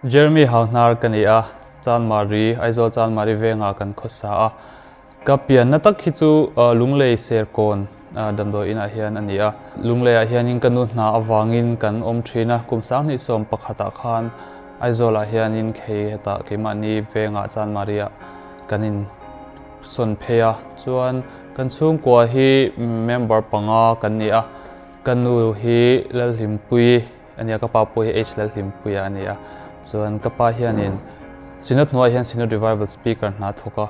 Jeremy Hauhnar ka ni a, Chanmari, Aizawl Chanmari vengah kan khawsa a. Ka pianna tak hi chu Lunglei Serkawn damdawi inah hian a ni a. Lungleiah hianin ka nu hna avangin kan awm thin a, kum 2011 ah khan Aizawlah hianin khei hetah keimahni vengah Chanmari-ah kan in sawn phei a. Chuan kan chhungkua hi member panga kan ni a, ka nu hi Lalhlimpuii a ni a, ka pa pawh hi H Lalhlimpuia a ni a. Chuan ka pa hianin Synod hnuaiah hian Synod Revival Speaker hna a thawk a.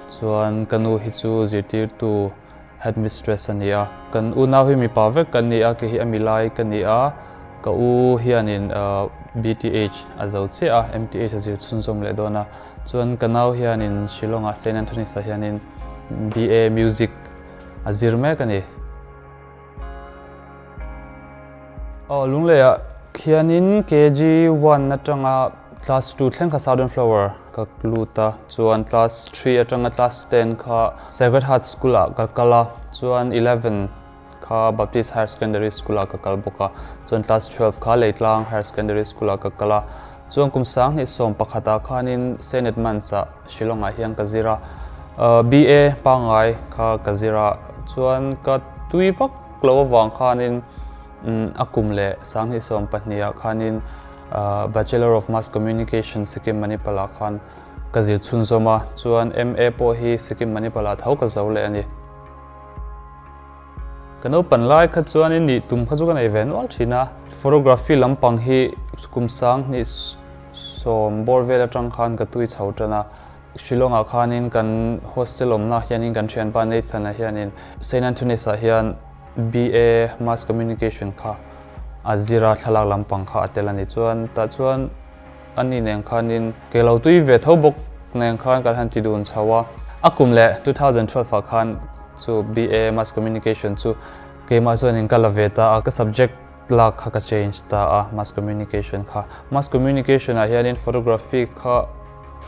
Chuan ka nu hi chu zirtirtu headmistress a ni a. Kan unau hi mipa vek kan ni a, kei hi a milai ka ni a. Ka u hianin BTH a zo chiah a, MTH a zir chhunzawm leh dawn a. Chuan ka nau hianin Shillong-ah Saint Anthony's-ah hianin BA Music a zir mek a ni. Aw Lungleiah khianin KG one atanga class two thleng kha Southern Flower ka lut a, chuan class three atanga class ten kha Sacred Heart School ah ka kal a, chuan eleven kha Baptist Higher Secondary School ah ka kal bawk a, chuan class twelve kha Leitlang Higher Secondary School ah ka kal a, chuan kum 2011 ah khanin Saint Edmunds ah Shillong ah hian ka zir a, BA pangngai kha ka zir a, chuan ka tui vak lo avang khanin a kum leh 2020 ah khanin Bachelor of Mass Communication Sikkim Manipal ah khan ka zir chhunzawm a, chuan MA pawh hi Sikkim Manipal ah tho ka zo leh a ni. Ka naupan lai kha chuanin nih tum kha chu ka nei ve nual thin a, photography lampang hi kum 2010 bawr vel atang khan ka tui chho tan a, Shillong ah khanin kan hostel awmna hianin kan thianpa Nathan-a hianin Saint Anthony's ah hian BA Mass Communication kha a zir a, thlalak lampang kha a tel a ni. Chuan tah chuan ani nen khanin ke lo tui ve tho bawk nen khan kan han ti dun chho a. A kum leh 2012 ah khan chu BA Mass Communication chu keimah chuanin ka la ve ta a, ka subject lak kha ka change ta a, Mass Communication kha. Mass Communication ah hianin photography kha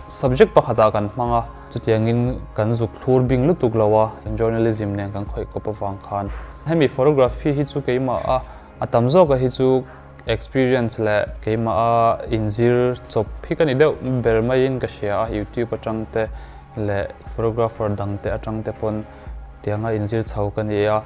subject pakhatah kan hmang a, chutiangin kan zuk thlur bing lutuk lo a, journalism nen kan khawih kawp avang khan. Hemi photography hi chu keimah a, a tam zawka hi chu experience leh keimah a inzir chawp hi ka ni deuh ber maiin ka hria a, youtube atang te leh photographer dang te atang te pawn tianga inzir chho ka ni a,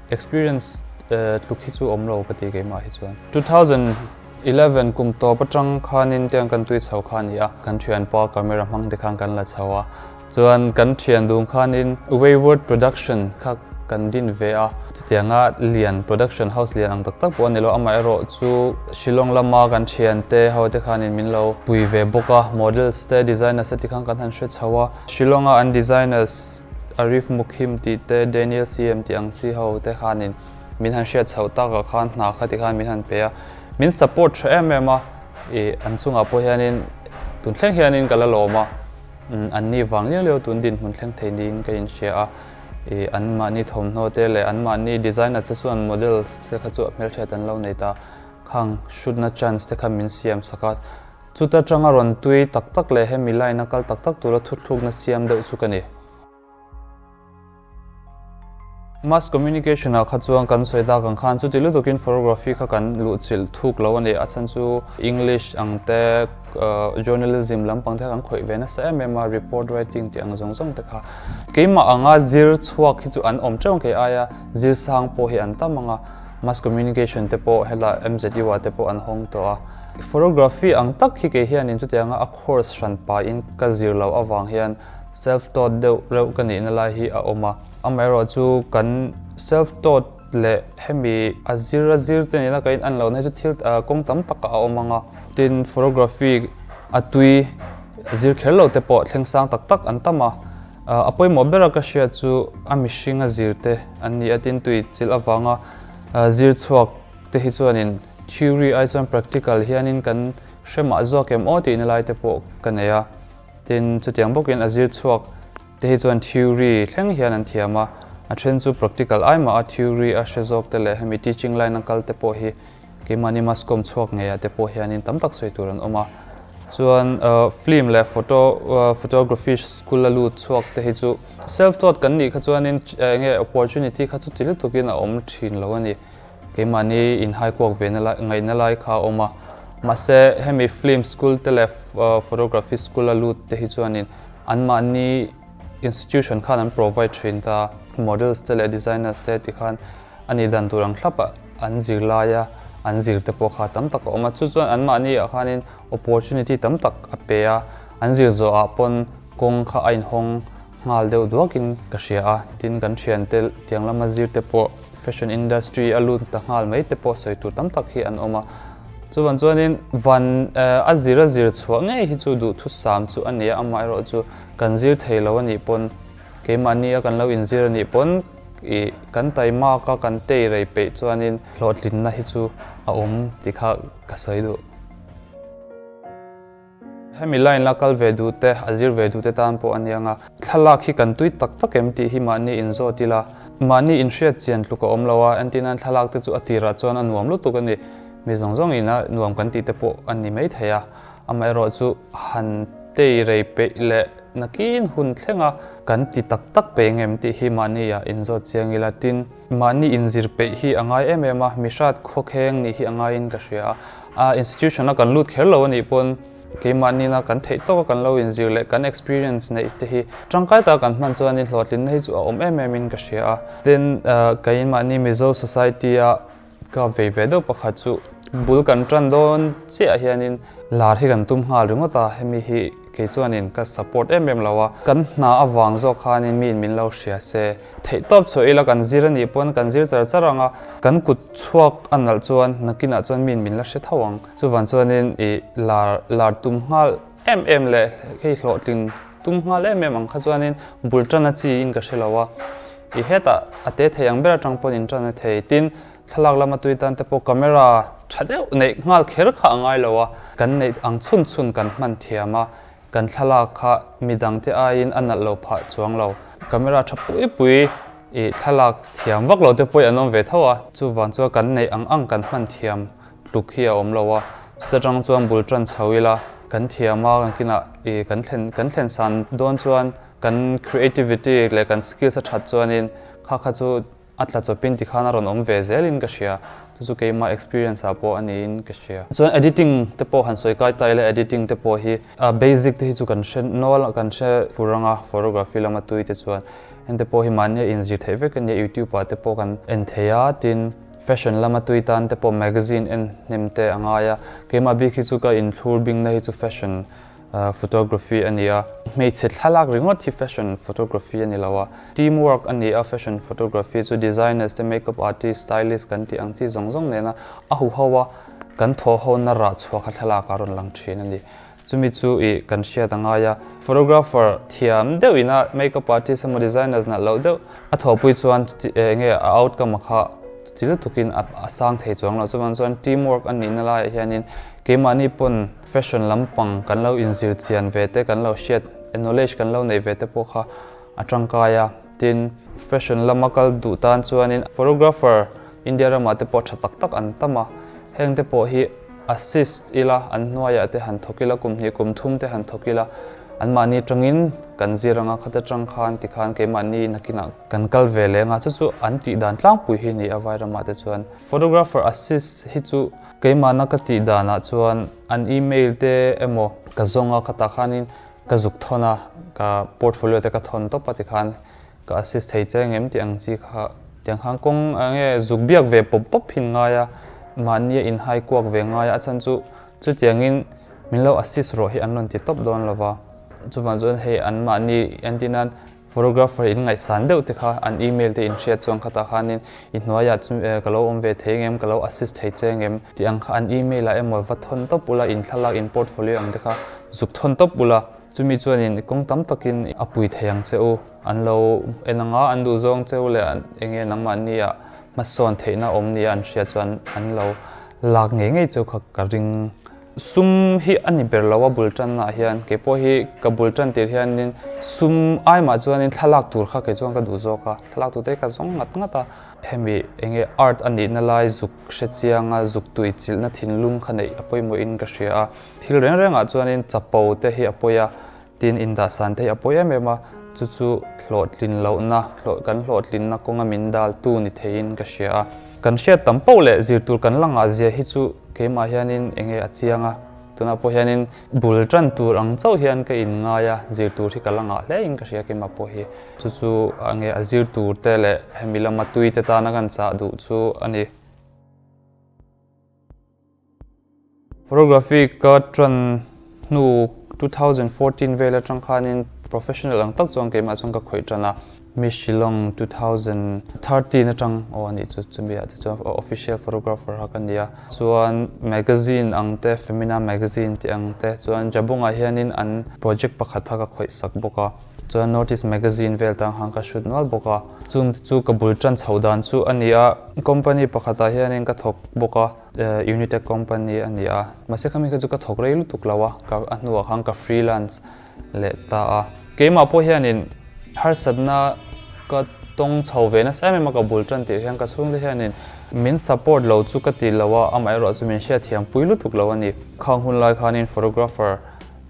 experience tluk hi chu awm lo ka ti keimah hi chuan. 2011 kum tawp atang khanin tiang kan tui chho kha a ni a, kan thianpa camera hmang te khan kan la chho a, Chuan kan thian dun khanin Wayward Production kha kan din ve a, chutianga lian production house lian ang tak tak pawh a ni lo, amaherawh chu Shillong lama kan thiante ho te khanin min lo pui ve bawk a, models te designers te tikhan kan han hre chho a, Shillonga an designers Arif Mukhim tih te Daniel CM tih ang chi ho te khanin min han hriat chhoh takah khan hna kha tikhan min han pe a, min support tha em em a, ih an chungah pawh hianin tun thleng hianin ka la lawm a. An ni vang liau liau tun dinhmun thleng thei niin ka inhria a, ih an mahni thawmhnaw te leh an mahni designer te chuan model te kha chu a hmelhriat an lo nei ta, khang shoot na chance te kha min siam sak a, chuta tanga rawn tui tak tak leh hemi line a kal tak tak tura thuthlukna siam deuh chu ka ni. Mass communication ah kha chuan kan sawi tak ang khan chuti lutukin photography kha kan luhchilh thuk lo a ni. A chhan chu English ang te, journalism lampang te kha kan khawih ve nasa em em a, report writing tih ang zawng zawng te kha. Keimah anga zir chhuak hi chu an awm teuh ang kei aia zir sang pawh hi an tam ang a, mass communication te pawh helai MZU ah te pawh an hawng tawh a. Photography ang tak hi kei hianin chutianga a course hran pahin ka zir loh avang hian Self taught deuh reuh ka nihna lai hi a awm a, amaherawh chu kan self taught leh hemi a zir a zir te nena ka in an lohna hi chu thil kawng tam tak a awm ang a, tin photography a tui zir kher lo te pawh thleng sang tak tak an tam a, a pawimawh ber a ka hriat chu a mihring a zir te an ni a, tin tui chilh avanga zir chhuak te hi chuanin theory ai chuan practical hianin kan hre mah zawk em aw tihna lai te pawh ka nei a. Tin, chutiang bawkin a zir chhuak te hi chuan theory thleng hian an thiam a, a then chu practical ai mah a theory a hre zawk te leh hemi teaching line a kal te pawh hi keimahni mass comm chhuak ngeiah te pawh hianin tam tak sawi tur an awm a. Chuan film leh photo photography school a lut chhuak te hi chu self taught kan nih kha chuanin enge opportunity kha chuti lutukin a awm thin lo a ni. Keimahni inhai kuak ve na lai ngaihna lai kha a awm a. Mahse hemi film school te leh photography school a lut te hi chuanin anmahni institution khan an provide thin ta. Models te leh designers te tikhan a nih dan tur ang thlap a an zir laia an zir te pawh kha tam tak a awm a. Chu chuan anmahni ah khanin opportunity tam tak a pe a, an zir zawh ah pawn kawng kha a inhawng nghal deuh duakin ka hria a. Tin kan thiante tiang lama zir te pawh fashion industry a lut ta nghal mai te pawh sawi tur tam tak hi an awm a. Chuvang chuanin van a zir a zir chhuah ngei hi chu duhthusam chu a ni a, amaherawhchu kan zir thei lo a nih pawn keimahni a kan lo inzir a nih pawn ih kan taimak a kan tei rei peih chuanin hlawhtlinna hi chu a awm tih kha ka sawi duh. Hemi line la kal ve duh te, a zir ve duh te tan pawh a niang a, thlalak hi kan tui tak tak em tih hi mahni inzawt ila, mahni inhriat chian tluk a awm lo a, entirnan thlalak te chu a tirah chuan a nuam lutuk a ni, mi zawng zawng ina nuam kan tih te pawh a ni mai thei a, amaherawh chu han tei rei peih leh nakin hun thleng a kan ti tak tak peih ngem tih hi mahni ah inzawt chiang ila, tin mahni inzir peih hi a ngai em em a, mihrat khawkheng nih hi a ngaiin ka hria a. A institution a kan lut kher lo a nih pawn keimahni na kan theih tawk a kan lo inzir leh kan experience neih te hi tangkai taka kan hman chuanin hlawhtlinna hi chu a awm em em in ka hria a. Tin, keimahni Mizo society a ka vei ve deuh pakhat chu bul kan tan dawn chiah hianin lar hi kan tum nghal ringawt a, hemi hi kei chuanin ka support em em lo a, kan hna avang zawk khanin miin min lo hria se. Theih tawp chhuah ila kan zir a nih pawn kan zir char char ang a, kan kut chhuak a nalh chuan nakinah chuan miin min la hre tho ang. Chuvang chuanin ih lar lar tum nghal em em leh hei hlawhtling tum nghal em em ang kha chuanin bul tan a chi in ka hre lo a, ih hetah a te thei ang ber atang pawn in tan a thei. Tin, thlalak lama tui tan te pawh camera tha deuh neih nghal kher kha a ngai lo a, kan neih ang chhun chhun kan hman thiam a, Kan thlalak kha midangte aiin a nalh lo phah chuang lo. Camera tha pui pui ih thlalak thiam vak lo te pawh an awm ve tho a, chuvang chuan kan neih ang ang kan hman thiam tluk hi a awm lo a, chuta tang chuan bul tan chho ila kan thiam a, kan kinah ih kan thlen kan thlen san dawn chuan kan creativity leh kan skills a that chuanin kha kha chu A tla chawpin tikhan a rawn awm ve zelin ka hria, chu chu keimah experience ah pawh a niin ka hria. Chuan editing te pawh han sawi kai ta ila editing te pawh hi basic te hi chu kan hre nual a, kan hre fur anga photography lama tui te chuan heng te pawh hi mahnia inzir theih vek a nia youtube ah te pawh kan en thei a, tin fashion lama tui tan te pawh magazine en hnem te a ngai a, keimah bik hi chu ka inthlur bingna hi chu fashion Photography a ni a, hmeichhe thlalak ringawt hi fashion photography a ni lo a, team work a ni a, fashion photography chu designers te, makeup artist, stylist kan tih ang chi zawng zawng nena a huho a kan thawh ho na rah chhuah kha thlalak a rawn lang thin a ni. Chumi chu ih kan hriat a ngai a, photographer thiam deuh ina makeup artist emaw designers nalh loh deuh a thawhpui chuan eng nge a outcome a kha chi lutukin a sang thei chuang lo, chuvang chuan team work a nihna laiah hianin keimahni pawn Fashion lampang kan lo inzir chian ve te, kan lo hriat, knowledge kan lo neih ve te pawh kha a tangkai a. Tin, fashion lama kal duh tan chuanin photographer India ramah te pawh tha tak tak an tam a. Heng te pawh hi assist ila, an hnuaiah te han thawk ila, kum hnih kum thum te han thawk ila, anmahni tangin kan zir anga khata tang khan tikhan keimahni nakinah kan kal ve leh anga chu chu an tih dan tlangpui hi ni a vai ramah te chuan. Photographer assist hi chu Keimahna ka tih danah chuan an email te emaw ka zawng a, khatah khanin ka zuk thawn a, ka portfolio te ka thawn tawp a tikhan ka assist thei che ngem tih ang chi kha tiang khan kawng enge zuk biak ve pawp pawp hin ngai a, mahnia inhai kuak ve ngai a, a chhan chu chutiangin min lo assist rawh hi an rawn ti tawp dawn lo va, chuvang chuan hei anmahni entirnan Photographer in ngaihsan deuh te kha an email te in hriat chuan khatah khanin i hnuaiah chu ka lo awm ve thei ngem, ka lo assist thei che ngem tih ang kha an email ah emaw va thawn tawp ula, in thlalak in portfolio ang te kha zuk thawn tawp ula, chumi chuanin kawng tam takin a pui thei ang che u, an lo en anga an duh zawng che u leh enge nangmahni ah hmasawn theihna awm nia an hriat chuan an lo lak ngei ngei che u kha ka ring. Sum hi a ni ber lo a bul tannaah hian kei pawh hi ka bul tan tir hianin sum ai mah chuanin thlalak tur kha kei chuan ka duh zawk a, thlalak tur te hi ka zawng ngat ngat a, hemi enge art a nihna lai zuk hre chianga zuk tui chilhna thinlung kha neih a pawimawhin ka hria a, thil reng rengah chuanin chapo te hi a pawi a, tin indahsan te hi a pawi em em a. Chu chu hlawhtlin lohna, kan hlawhtlinna kawnga min daltu ni theiin ka hria a. Kan hriat tam poh leh zir tur kan la ngah zia hi chu keimah hianin enge a chiang a. Tunah pawh hianin bul tan tur ang chauh hian ka inngai a, zir tur hi ka la ngah hle in ka hria keimah pawh hi. Chu chu enge a zir tur te leh hemi lama tui te tana kan chah duh chu a ni. Photography ka tan hnu 2014 vel atang khanin professional ang tak chuan keimah chuan ka khawih tan a. Miss Shillong 2013 atang aw anih chu chumi ah te chuan official photographer kha ka ni a. Chuan magazine ang te Femina magazine tih ang te chuan Jabong ah hianin an project pakhat kha ka khawih sak bawk a. Chuan North East magazine vel tang khan ka shoot nual bawk a. Chung te chu ka bul tan chhoh dan chu a ni a. Company pakhat ah hianin ka thawk bawk a. Unitec company a ni a. Mahse khami kha chu ka thawk rei lutuk lo a. Ka a hnuah khan ka freelance leh ta a. Keimah pawh hianin harsatna ka tawng chho ve nasa em em a ka bul tan tirh hian ka chhungte hianin min support lo chu ka ti lo a, amaherawh chu min hriatthiam pui lutuk lo a ni. Khang hun lai khanin photographer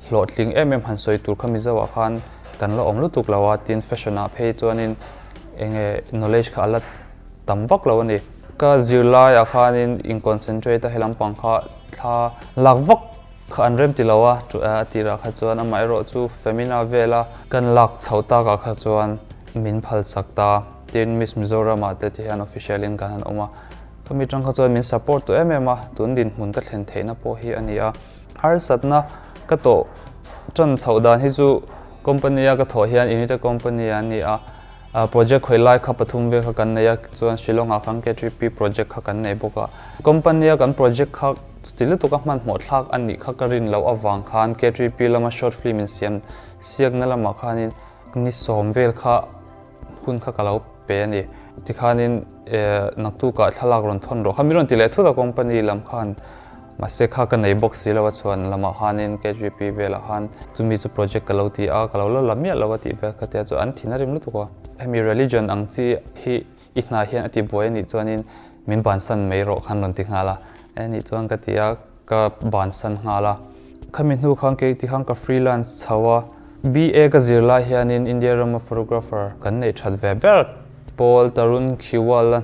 hlawhtling em em han sawi tur kha Mizo ah khan kan la awm lutuk lo a, tin fashion ah phei chuanin enge knowledge kha a la tam vak lo a ni. Ka zirlai ah khanin in concentrate a he lampang kha thla lak vak kha an rem ti lo a, a tirah kha chuan amaherawh chu Femina vela kan lak chhoh takah kha chuan min phal chak ta. Tin Miss Mizoram ah te ti hian official in kan han awm a, khami tang kha chuan min support tu em em a, tun dinhmun ka thlen theihna pawh hi a ni a. Harsatna ka tawh tan chhoh dan hi chu company a ka thawh hian Unita company a ni a, project khawih lai kha pathum vel kha kan nei a, chuan Shillong ah khan K3P project kha kan nei bawk a. Company a kan project kha chuti lutuk a hmanhmawh thlak a nih kha ka rin loh avang khan K3P lama short film in siam siakna lamah khanin ni sawm vel kha hun kha ka lo pe a ni. Tikhanin naktukah thlalak rawn thawn rawh kha min rawn ti leh thut a company lam khan mahse kha ka nei bawk si lo a chhuan lamah khanin KGP velah khan chumi chu project ka lo ti a ka lo la la miah lo a tih vel kha tia chu an thin a rim lutuk a. Hemi religion ang chi hi i hna hian a ti buai a nih chuanin min bansan mai rawh khan rawn ti nghal a. E nih chuan ka ti a ka bansan nghal a. Khami hnu khan kei ti khan ka freelance chho a. BA ka zir lai hianin India rama photographer kan neih that ve ber pawl Tarun Khiwal a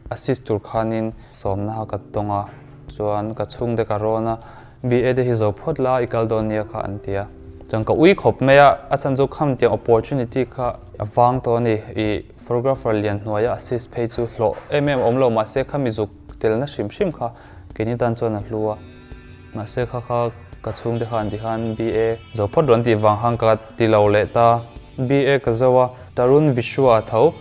assist tur khanin sawmna kha ka tawng a, chuan ka chhungte ka rawn a, BA te hi zo phawt la i kal dawn nia kha an ti a. Chuan ka ui khawp mai a, a chhan chu kham tiang opportunity kha a vang tawh a ni, i photographer lian hnuaia assist phei chu hlawh em em awm lo mahse khami zuk telna hrim hrim kha keini tan chuan a hlu a. Mahse kha kha ka chhungte khan ti khan BA zo phawt rawn tih vang khan ka ti lo leh ta. BA ka zo a, Tarun Vishwa tho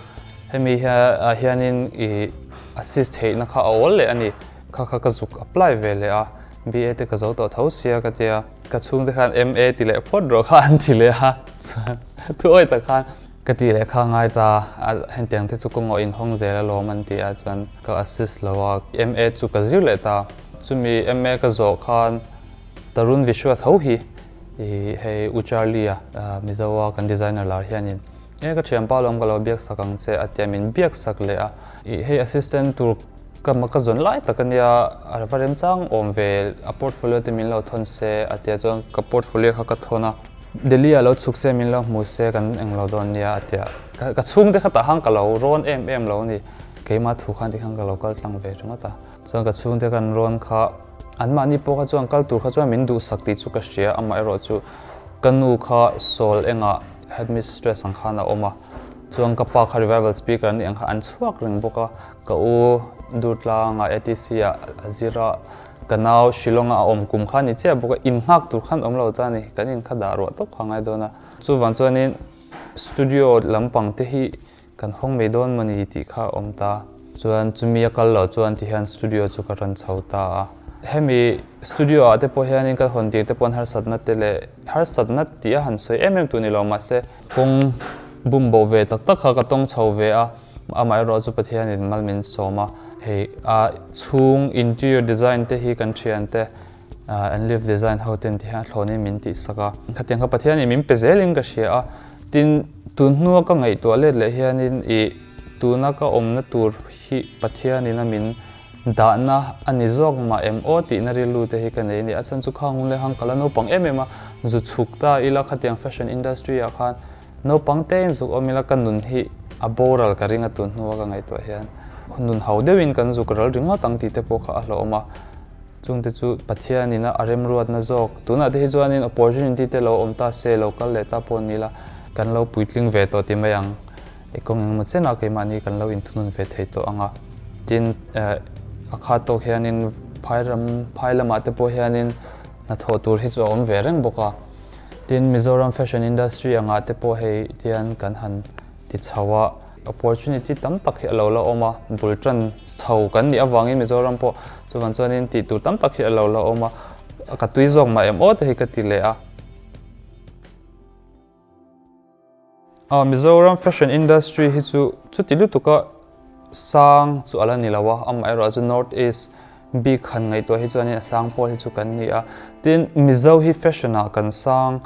hemi ah hianin i assist theihna kha a awl leh a ni. Kha kha ka zuk apply ve leh a, BA te ka zo tawh tho sia ka tia. Ka chhungte khan MA ti leh phawt rawh kha an ti leh a, chuan thuawi tak khan Ka tih leh kha ngai ta, a hetiang te chu ka ngawh inhawng zel alawm an ti a chuan ka assist lo a, MA chu ka zir leh ta. Chumi MA ka zawh khan Tarun Vishwa tho hi i hei U Charlie a Mizo a kan designer lar hianin e ka thianpa alawm ka lo biak sak ang che a tia min biak sak leh a. I hei assistant tur ka ka zawn lai tak ania a va remchang awm ve a portfolio te min lo thawn se a tia chuan ka portfolio kha ka thawn a. Delhi ah lo chhuk se min lo hmu se kan englo dawn nia a tia. Ka chhungte kha tah khan ka lo rawn em em lo a ni. Keimah thu khan tikhan ka lo kal tlang ve ringawt a. Chuan ka chhungte kan rawn kha anmahni pawh kha chuan kal tur kha chuan min duhsak tih chu ka hria amaherawh chu ka nu kha sawl engah headmistress ang khan a awm a. Chuan ka pa kha revival speaker an nih ang kha an chhuak reng bawk a. Ka u Durtlanga ATC ah a zir a. Ka nau Shillong-a a awm kum kha a ni chiah bawk a, innghak tur khan awm lo ta a ni, kan in kha dah ruah tawp kha a ngai dawn a. Chuvang chuanin studio lampang te hi kan hawng mai dawn maw ni tih kha a awm ta. Chuan chumi a kal loh chuan ti hian studio chu ka rawn chho ta a. Hemi studio ah te pawh hianin ka hawn tir te paw'n harsatna te leh harsatna tih a han sawi em em tur ni lo mahse kawng bum bo ve tak tak kha ka tawng chho ve a. Amaherawh chu Pathianin mal min sawm a, hei a chhung interior design te hi kan thiante an live design ho ten ti hian a thlawnin min tihsak a. Khatiang kha Pathianin min pe zelin ka hria a, tin tun hnua ka ngaihtuah let leh hianin ih tuna ka awmna tur hi Pathianin a min dahna a ni zawk mah em aw tihna rilru te hi ka nei a ni. A chhan chu khang hun leh hang ka la naupang em em a, zu chhuk ta ila khatiang fashion industry ah khan. Naupang tein zuk awm ila ka nun hi a boral ka ring a tun hnua ka ngaihtuah hian nun ho deuhin kan zuk ral ringawt ang tih te pawh kha a hlauhawm a. Chungte chu Pathianin a remruatna zawk. Tunah te hi chuanin opportunity te lo awm ta se, lo kal leh ta pawh ni ila kan lo puitling ve tawh ti mai ang. I kawng engemaw chenah keimahni kan lo inthunun ve thei tawh ang a. Tin, a khat tawk hianin phai ram, phai lamah te pawh hianin hnathawh tur hi chu a awm ve reng bawk a. Tin, Mizoram fashion industry angah te pawh hei tian kan han ti chho a, opportunity tam tak hi a lo la awm a, bul tan chho kan nih avangin Mizoram pawh chuvang chuanin tih tur tam tak hi a lo la awm a, ka tui zawk mah em aw te hi ka ti leh a. A, Mizoram fashion industry hi chu chuti lutuka sang chu a la ni lo a, amaherawh chu North East bik han ngaihtuah hi chuanin a sang pawl hi chu kan ni a. Tin, Mizo hi fashion ah kan sang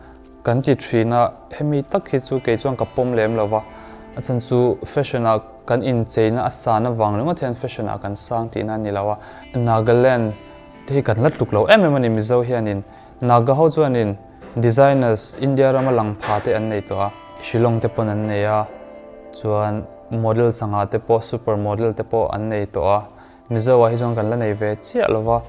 kan ti thin a, hemi tak hi chu kei chuan ka pawm lem lo va, a chhan chu fashion ah kan incheina a san avang ringawt hian fashion ah kan sang tihna a ni lo a. Nagaland te hi kan la tluk lo em em a ni Mizo hianin. Naga ho chuanin designers India rama lang pha te an nei tawh a, Shillong te pawn an nei a, chuan model sangha te pawh super model te pawh an nei tawh a, Mizo ah hi chuan kan la nei ve chiah lo va,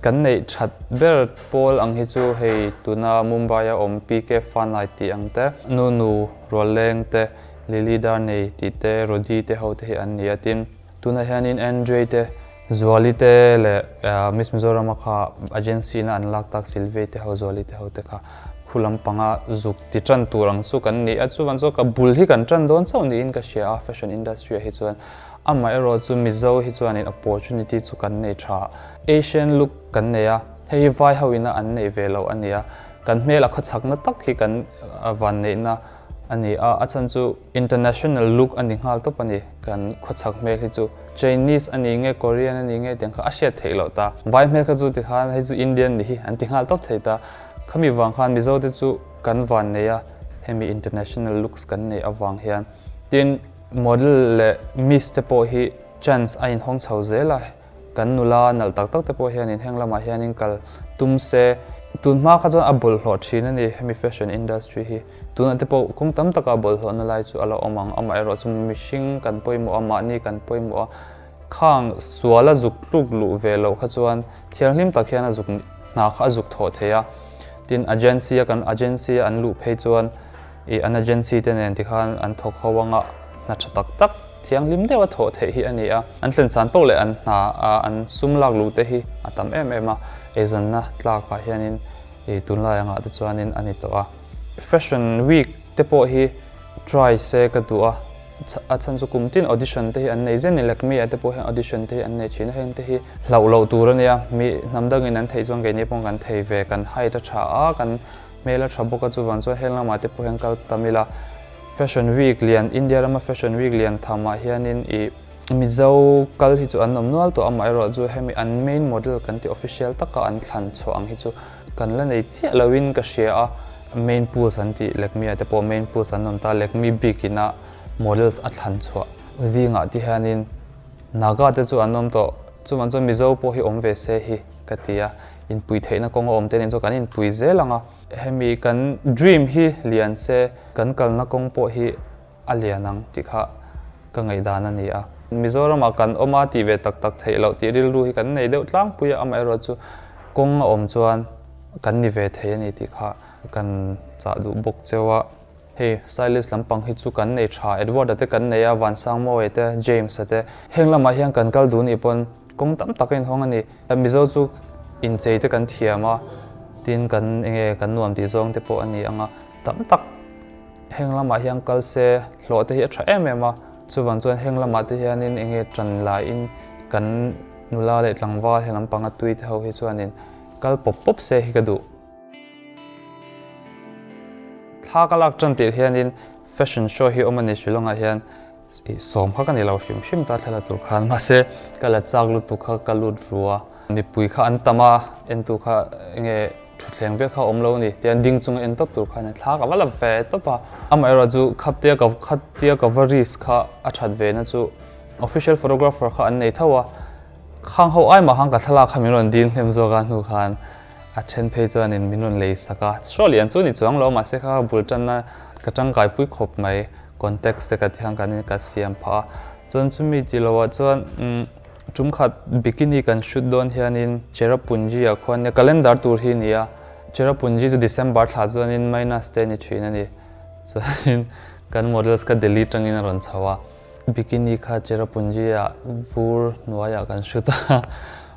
kan neih that ber pawl ang hi chu hei tuna Mumbai a awm PK Fanai tih ang te, Nunu Rualleng te, Lily Darnei tih te, Rody te ho te hi an ni a, tin tunah hianin Andre te Zuali te leh Miss Mizorama kha agency ina an lak tak Sylvie te ho Zuali te ho te kha khu lampanga zuk ti tan tur ang chu kan ni a, chuvan chu ka bul hi kan tan dawn chauh niin ka hria a fashion industry ah hi chuan amaherawh chu Mizo hi chuanin opportunity chu kan nei tha Asian look kan nei a, hei hi vai ho ina an neih ve loh a ni a, kan hmel a khawchhakna tak hi kan vanneihna a ni a, a chhan chu international look a ni nghal tawp a ni kan khawchhak hmel hi chu. Chinese a ni nge Korean a ni nge tiang kha a hriat theih loh ta. Vai hmel kha chu tikhan hei chu Indian ni hi an ti nghal tawp thei ta. Khami vang khan Mizo te chu kan van nei a, hemi international looks kan neih avang hian. Tin, model leh miss te pawh hi chance a inhawng chho zel a, kan nula nalh tak tak te pawh hianin heng lamah hianin kal tum se. Tun hma kha chuan a bawlhhlawh thin a ni hemi fashion industry hi. Tunah te pawh kawng tam taka bawlhhlawhna lai chu a la awm ang, amaherawh chu mihring kan pawimawh a, mahni kan pawimawh a, khang sual a zuk tluk luh ve loh kha chuan thianghlim tak hian a zuk hna kha a zuk thawh thei a, tin agency a kan agency a an luh phei chuan ih an agency te nen tikhan an thawk ho anga hna tha tak tak thianghlim deuh a thawh theih hi a ni a, an thlen san poh leh an hna a an sum lak luh te hi a tam em em a, eizawnna tlakah hianin ih tunlai angah te chuanin a ni tawh a. Fashion week te pawh hi try se ka duh a, a chhan chu kum tin audition te hi an nei zen ni Lakme ah te pawh hian audition te hi an nei thin a, heng te hi hlauh loh tur a nia, mi hnam dangin an theih chuan keini pawh kan thei ve, kan height a tha a, kan hmel a tha bawk a, chuvang chuan heng lamah te pawh hian kal tam ila. Fashion week lian, India rama fashion week lian thamah hianin ih Mizo kal hi chu an awm nual tawh amaherawh chu hemi an main model kan tih official taka an thlan chhuah ang hi chu kan la nei chiah loin ka hria a, main pools an tih Lakme ah te pawh main pools an awm ta, Lakme bik ina models a thlan chhuah zingah te hianin Naga te chu an awm tawh, chuvang chuan Mizo pawh hi awm ve se hi ka ti a, inpui theihna kawng a awm te nen chuan kan inpui zel ang a, hemi kan dream hi lian se kan kalna kawng pawh hi a lian ang tih kha ka ngaihdan a ni a. Mizoramah kan awm a tih ve tak tak theih loh tih rilru hi kan nei deuh tlangpui a, amaherawh chu kawng a awm chuan kan ni ve thei a ni tih kha kan chah duh bawk cheu a. Hei stylist lampang hi chu kan nei tha, Edward-a te kan nei a, Vansangmawia te, James-a te, heng lamah hian kan kal duh nih pawn kawng tam tak a inhawng a ni. Mizo chu inchei te kan thiam a, tin kan enge kan nuam tih zawng te pawh a ni ang a, tam tak. Heng lamah hian kal se hlawh te hi a tha em em a, chuvang chuan heng lamah te hianin eng nge tan laiin kan nula leh tlangval he lampanga tui te ho hi chuanin kal pawp pawp se hi ka duh. Thla ka lak tan tirh hianin fashion show hi awm a ni Shillong ah hian ih sawm kha ka ni lo hrim hrim ta thla la tur khan mahse ka la chak lutuk kha ka lut ru a, mipui kha an tam a entu kha eng nge Thutthleng vek kha awm lo a ni tian ding chunga en tawp tur khan thla ka va la ve tawp a. Amaherawh chu khatia ka khatia ka va risk kha a that ve na chu official photographer kha an nei tho a, khang ho ai mah khan ka thlalak kha min rawn dil hnem zawk a hnu khan A then phei chuanin min rawn lei sak a, show lian chu ni chuang lo mahse kha bul tanna ka tangkai pui khawp mai, contacts te ka thiang kan in ka siam phah a. Chuan chumi tih loh ah chuan umm tum khat bikini kan shoot dawn hianin Cherrapunji ah khuan nia calendar tur hi ni a, Cherrapunji chu December thla chuanin minus te a ni thin a ni. Chuanin kan models kha Delhi tangin a rawn chho a. Bikini kha Cherrapunji ah vur hnuaiah kan hrut a,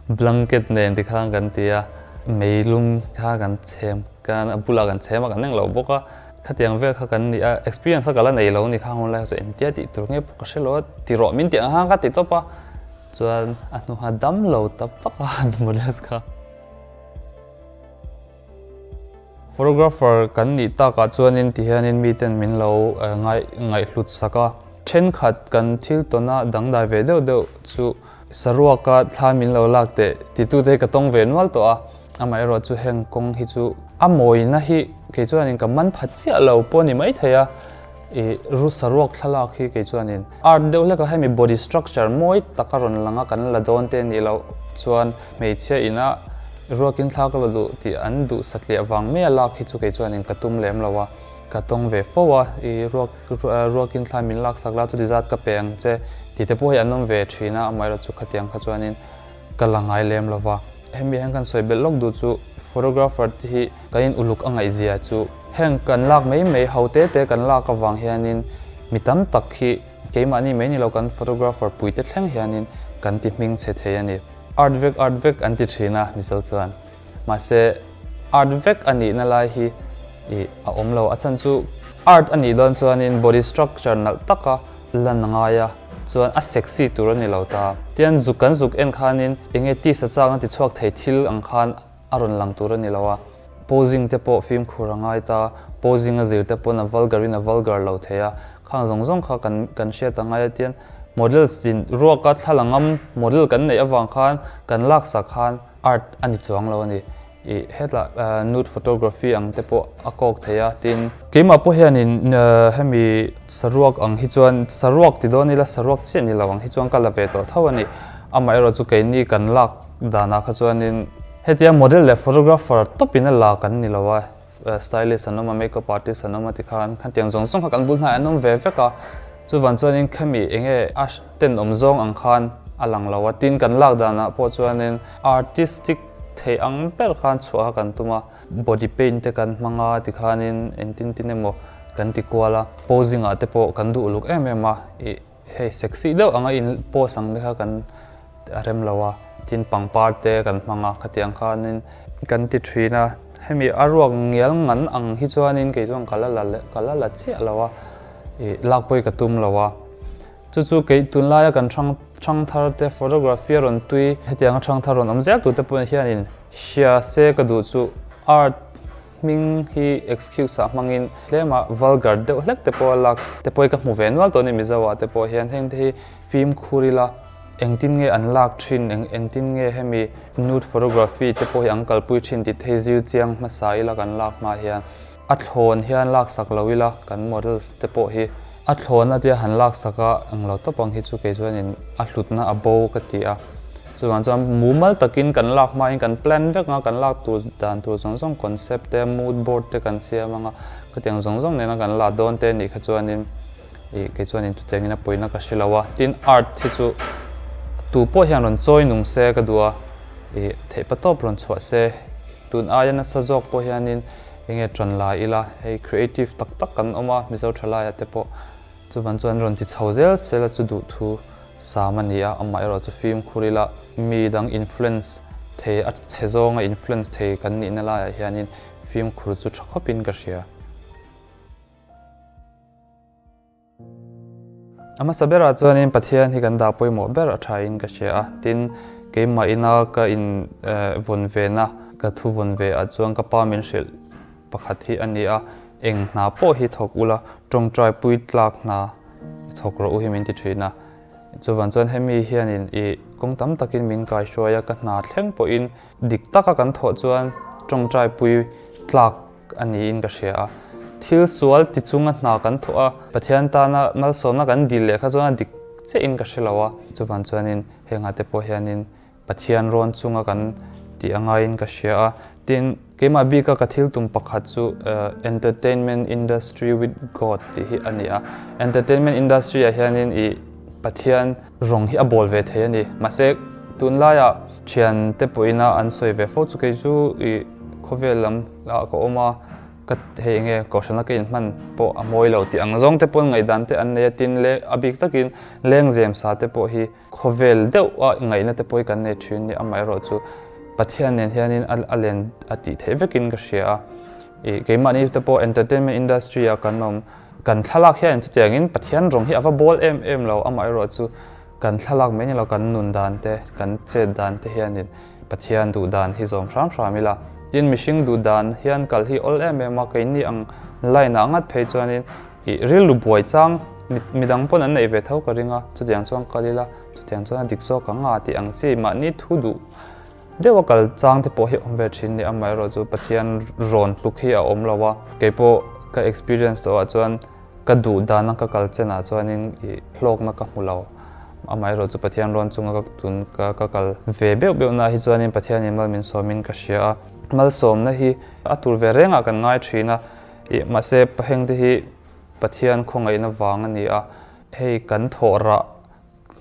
blanket nen tikhan kan ti a, meilum kha kan chhem kan a bulah kan chhem a kan eng lo bawk a, khatiang vel kha kan ni a, experience kha ka la nei lo ni khang hun lai kha chu engtia tih tur nge pawh ka hre lo a, ti rawh min tih ang khan ka ti tawp a, chuan a hnu kha dam lo ta vak a models kha. Photographer kan nih takah chuanin tihianin miten min lo ngaihhlut sak a. Thenkhat kan thil tawna dangdai ve deuh deuh chu saruaka thla min lo lak teh titute hi ka tawng ve nual tawh a. Amaherawh chu heng kawng hi chu a mawina hi kei chuanin ka man pha chiah lo pawh a ni maithei a. Ih ru saruak thlalak hi kei chuanin art deuh hlek a hemi body structure mawi taka rawn lang a kan la dawn te anih loh chuan hmeichhia ina ruakin thla ka la duh tih an duh satliah vang mai a lak hi chu kei chuanin ka tum lem lo a, ka tawng ve fo a ih ruak ruakin thla min lak sak la chuti zat ka pe ang che tih te pawh hi an awm ve thin a amaherawh chu khatiang kha chuanin Ka la ngai lem lo va. Hemi hian kan sawi belh lawk duh chu photographer te hi kan in uluk a ngaihzia chu heng kan lak mai mai ho te te kan lak avang hianin mi tam tak hi keimahni mai ni lo kan photographer pui te thleng hianin kan ti hming chhe thei a ni. Art vek art vek an ti thin a Mizo chuan. Mahse art vek a nihna lai hi ih a awm lo. A chhan chu art a nih dawn chuanin body structure nalh taka lan a ngai a, chuan a sexy tur a ni lo ta. Tian zuk kan zuk en khanin enge tisa chakna ti chhuak thei thil ang khan a rawn lang tur a ni lo a. Posing te pawh fimkhur a ngai ta, posing a zir te pawn a vulgar in a vulgar lo thei a, khang zawng zawng kha kan kan hriat a ngai a. Tian models in ruaka thla la ngam model kan neih avang khan kan laksak khan art a ni chuang lo a ni. Ih hetah nude photography ang te pawh a kawk thei a tin keimah pawh hianin hemi saruak ang hi chuan saruak ti dawn ila saruak chiah ni lo ang hi chuan ka la ve tawh tho a ni amaherawh chu keini kan lak danah kha chuanin hetia model leh photographer tawpin a la kan ni lo a stylist an awm a makeup artist an awm a tikhan khatiang zawng zawng kha kan bul hnaiah an awm ve vek a chuvan chuanin khami enge a tenawm zawng ang khan a lang lo a tin kan lak danah pawh chuanin artistic Theih ang ber khan chhuah kha kan tum a, body paint te kan hmang a tikhanin engtin tin emaw kan ti kual a, posing ah te pawh kan duh uluk em em a, ih hei sexy deuh anga in pose ang te kha kan rem lo a, tin pangpar te kan hmang a khatiang khanin kan ti thin a, hemi a ruak ngial ngan ang hi chuanin kei chuan ka la la leh ka la la chiah lo a, ih lak pawh hi ka tum lo a. Chu chu kei tunlaia kan hrang hrangthar te photography a rawn tui hetianga hrangthar rawn awm zel tute pawh hianin hria se ka duh chu art hming hi excuse ah hmangin tlema vulgar deuh hlek te pawh a lak te pawh hi ka hmu ve nual tawh a ni Mizo ah te pawh hian heng te hi fimkhur ila engtin nge an lak thin eng engtin nge hemi nude photography te pawh hi an kalpui thin tih te hi zir chiang hmasa ila kan lak hma hian. A thlawn hian laksak lo ila kan models te pawh hi a thlawn atia han laksak a englo tawp ang hi chu kei chuanin a hlutna a bo ka ti a. Chuvang chuan mumal takin kan lak hmain kan plan vek anga kan lak tur dan tur zawng zawng concept te mood board te kan siam anga khatiang zawng zawng nena kan la dawn te anih kha chuanin ih kei chuanin chutiangin a pawina ka hre lo a. Tin art hi chu tu pawh hian rawn chawi nung se ka duh a ih theihpatawp rawn chhuah se tun aia nasa zawk pawh hianin Enge ṭan la ila, hei creative tak tak kan awm a, Mizo ṭhalaia te pawh chuvan chuan rawn ti chho zel sela chu duhthu sam a ni a, amah erawh chu fimkhur ila mi dang influence thei a chhe zawnga influence thei kan nihna laiah hianin fimkhur chu ṭha khawpin ka hria. A hmasa berah chuanin Pathian hi kan dah pawimawh ber a thain ka hria a, tin keimah ina ka in vawn vena ka thu vawn ve ah chuan ka pa min hrilh pakhat hi a ni a, eng hna pawh hi thawk ula tawngtai pui tlak hna thawk rawh u hi min ti thin a, chuvan chuan hemi hianin ih kawng tam takin min kaihruai a, ka hna thleng pawhin dik taka kan thawh chuan tawngtai pui tlak a niin ka hria a. Thil sual ti chunga hna kan thawh a, Pathian tana malsawmna kan dil leh kha chuan a dik chiahin ka hre lo a. Chuvan chuanin hengah te pawh hianin Pathian rawn chunga kan tih a ngaiin ka hria a. Tin, keimah bika ka thil tum pakhat chu Entertainment Industry with God tih hi a ni a. Entertainment Industry ah hianin ih Pathian rawng hi a bawl ve thei a ni. Mahse, tunlaiah thian te pawhina an sawi ve fo chu kei chu ih khawvel lam ah ka awm a, ka hei enge kohhrana ka inhman pawh a mawi lo tih ang zawng te pawn ngaihdan te an nei a, tin leh a bik takin lengzem sa te pawh hi Khawvel deuh a ngaihna te pawh hi kan nei thin ni, amaherawhchu Pathian nen hianin a len a tih theih vekin ka hria a. Ih keimahni te pawh entertainment industry ah kan awm, kan thlalak hian chutiangin Pathian rawng hi a va bawl em em lo, amaherawhchu kan thlalak mai ni lo kan nun dan te, kan chet dan te hianin Pathian duh dan hi zawm hram hram ila. Tin mihring duh dan hian kal hi awl em em a, keini ang line ah ngat phei chuanin Ih rilru buai chang midang pawn an neih ve tho ka ring a, chutiang chuan kal ila, chutiang chuan a dik zawk ang a tih ang chi mahni thu duh deuh a kal chang te pawh hi awm ve thin ni, amaherawhchu Pathian rawn tluk hi a awm lo a, keipawh ka experience tawh ah chuan ka duh dana ka kal chenah chuanin ih hlawkna ka hmu lo, amaherawhchu Pathian rawn chunga ka tun ka kal ve beuh beuh na hi chuanin Pathianin mal min sawmin ka hria a, malsawmna hi a tur ve rengah kan ngai thin a. Ih, mahse pahengte hi Pathian khawngaihna vang a ni a, hei kan thawh rah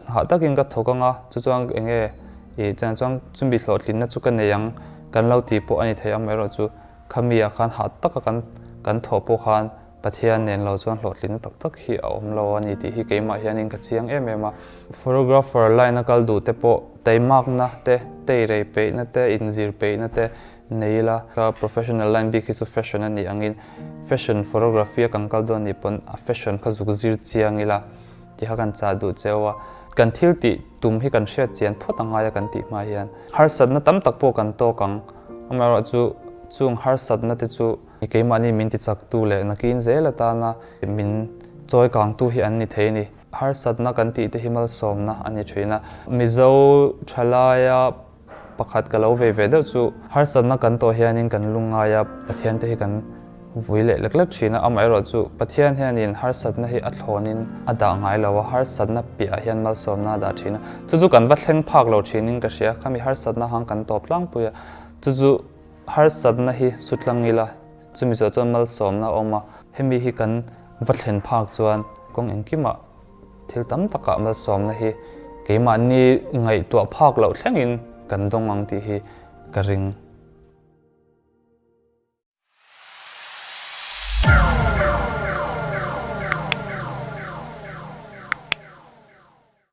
hah takin ka thawk ang a, chu chuan eng nge ih chutiang chuan chumi hlawhtlinna chu ka nei ang kan lo tih pawh a ni thei amaherawh chu khami ah khan hah taka kan kan thawh pawh khan Pathian nen lo chuan hlawhtlinna tak tak hi a awm lo a ni tih hi keimah hianin ka chiang em em a. Photographer line a kal duh te pawh taimakna te, teirei peihna te, inzir peihna te Nei ila, ka professional line bik hi chu fashion a nih angin fashion photography a kan kal dawn nih pawn a fashion kha zuk zir chiang ila tih kha kan chah duh cheu a. Kan thil tih tum hi kan hriat chian phawt a ngai a kan tih hma hian. Harsatna tam tak pawh kan tawk ang, amaherawh chu chung harsatna te chu keimahni min ti chaktu leh nakin zel atana min chawi kangtu hi an ni thei a ni. Harsatna kan tih te hi malsawmna a ni thin a. Mizo thalaia Pakhat ka lo vei ve deuh chu harsatna kan tawh hianin kan lungngai a, Pathian te hi kan vui leh lek lek thin a, amaherawhchu Pathian hianin harsatna hi a thlawnin a dah ngai lo a, harsatna piahah hian malsawmna a dah thin a, chu chu kan va thleng phak lo thinin ka hria, khami harsatna hang kan tawp tlangpui a, chu chu harsatna hi sutlang ila chumi zawh chuan malsawmna a awm a, hemi hi kan va thlen phak chuan kawng engkimah Thil tam takah malsawmna hi keimahni ngaihtuah phak loh thlengin kan dawng ang tih hi ka ring.